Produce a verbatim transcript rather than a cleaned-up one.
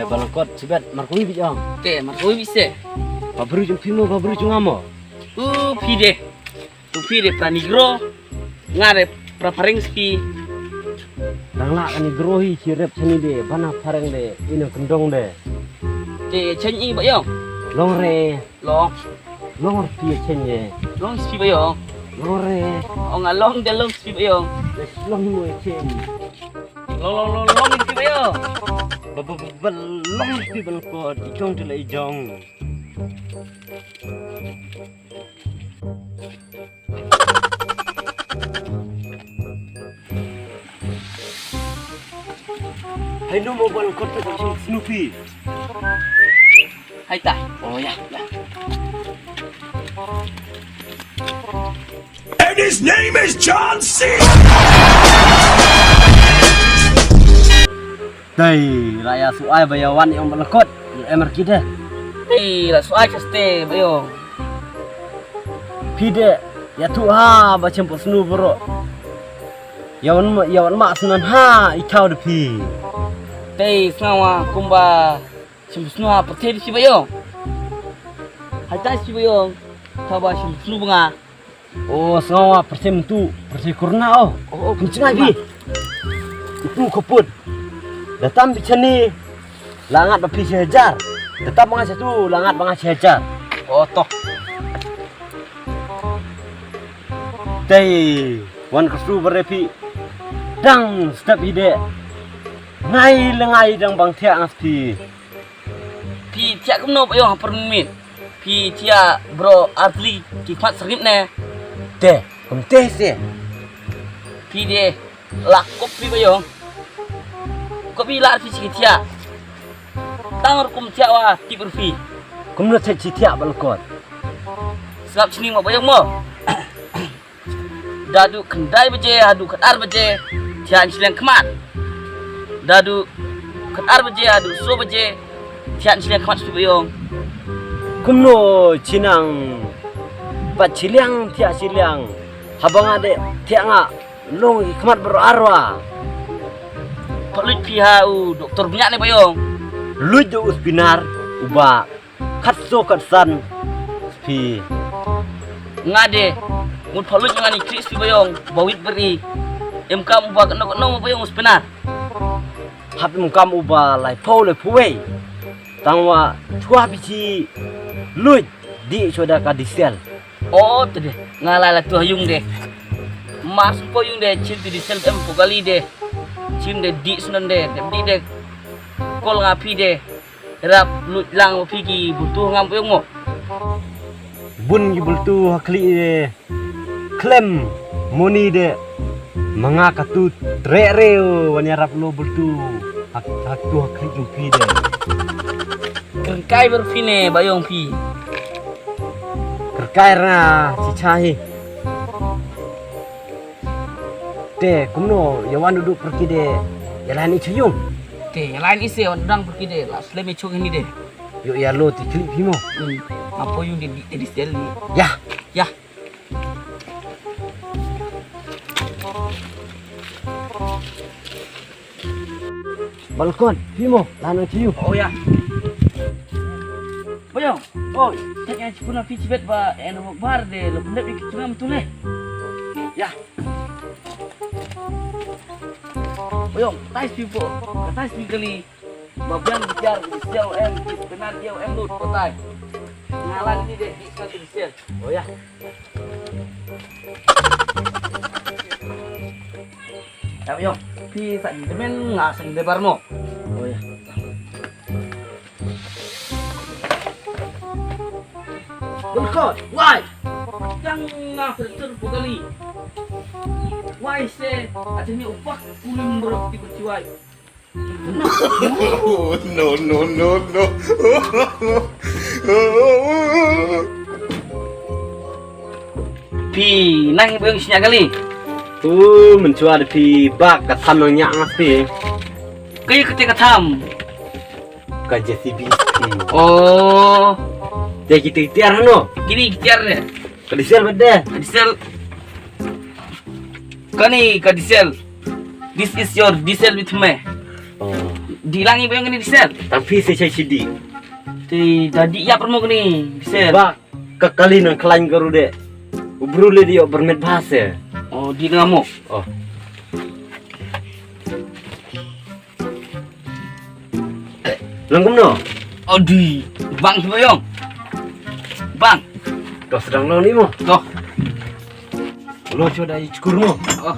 Ba lyngkot shibit markawei bit ong. Te markawei bit se. Ba bru jong phi mo, ba bru jong nga mo. U phi de. U phi de pra Negro. Nga de pra phareng spi. Dang lah ka Negro hi shi rep shani de, bana phareng de, ina kyndong de. Te cheng i ba ong. Long re. Long. Long re phi cheng ye. Long spi ba ong. Long re. Ong a long de long spi ba ong. Long mo cheng. Long long long long spi ba ong. Ba ba ba ba long spi ba lyngkot. I jong te la i jong. Hai no mo ba lyngkot te ka jong Snoopy. Hai ta. Oh ya, ya. And his name is John C. Dei, la ïa suai ba ïa wan ïa ong ba lyngkot. Ïa em ar ki de. Dei, la suai chaste ba ïa ong. Phi de, ïa tu ha ba chem po snu bro. Ïa wan ma, ïa wan ma snan ha i thaw de phi. Dei, sngawa kumba chem po snu ha pyrthei de shi ba ïa ong. Hai tai shi ba ïa ong. Thaw ba chem po snu ba nga. Oh, sngawa pyrthei myntu, pyrthei corona oh. Oh, oh, kum chngai phi. Itu khaput. Da tam bichani la ngat ba phi shi hajar. Da tam ba nga shatu la ngat ba nga shi hajar. Oh, toh. Tei, wan ka su bare phi. Dang step hi de. Ngai le ngai dang bang thiah ngas phi. Phi thiah kumno ba ïong ha pyrmit. Phi thiah bro artli ki khmat srip ne. Te, kumte se. Phi de la kop phi ba ïong. Kop phi la phi chi thiah. Tang rukum thiah wa tip phi. Kumno te chi thiah ba lyngkot. Sngap chini mo ba ïong mo. Da du khyndai baje, ha du khatar baje, thiah shiliang khmat. Da du khatar baje, ha du so baje, thiah shiliang khmat shu ba ïong. Kumno chinang pat shiliang, thiah shiliang. Haba nga de, thiah nga, long i khmat bro arwa. Paluit phi ha u doktor bniah ne ba ïong. Luit do u spinar, uba. Khatso khatsan phi. Nga de mut phaluit nga ni kri spi ba ïong ba wit bri. Em kam uba kano kano ba ïong spinar. Hap em kam uba lai pau lai puwei. Tangwa chwa bichi luit di choda ka diesel. Oh te de nga lai la tu ha yung de. Mas po yung de chim tu diesel em po kali de. Chim de di sunan de, de di de. Kol nga phi de. Rap lut lang ba phi ki bultu ngam puyung mo. Bun ki bultu ha khlieh de. Khlem moni de. Ma nga katu treh riew wan ïarap lo bultu. Ha, ha tu ha khlieh jong phi de. Kyrkai bar phi ne ba ïong phi. Kyrkai ra chicha hi. Te kumno ïa wan u duk pyrki de ïa lain i chayung. Te ïa lain i se wan dang pyrki de la slem i chung ni de. Yo ïa lo ti klik phi mo. Hmm. Apo yung di di di sel ni. Ya. Ya. Balkon, phi mo, lana chiu. Oh ya. Boyo, oi, tak yang chipuna phi chibet ba en bar de lo pendep di kitunam tu le. Ya. Boyo, tais phi po, tais phi kali. Ba biang biar di sel em, di benar dia em lut kotai. Ngalan ni de, di sel di sel. Oh ya. Yap yo, phi sa di demen nga sa di lebar mo. Oh ya. Bulkot, wai. Yang nga pertur bugali. Wai se, aja ni upak kulim berok di berciwai. No, no, no, no. Phi nang bang snya kali. Tu menchua de phi bak ka tham nang nyak ngas phi. Kaya kete ka tham. Ka J C B phi. Oh. Te kita tiar no. Kini tiar de. Ka diesel bede. Ka diesel. Kani ka diesel. This is your diesel with me. Oh. Dih lang i ba ïong kane di sir. Tang phi se shai shi dih. Te da dih ïap ruh mo kane di sir. Ba ka kali nang khlaiñ ka ruh de. U bru le dih ïoh byrmet bha se. Oh, dih lang mo. Oh. Lang kumno? Oh, dih. Bang hi ba ïong. Bang. To sdang noh ni mo. To. Lo cho da i chkur mo. Oh.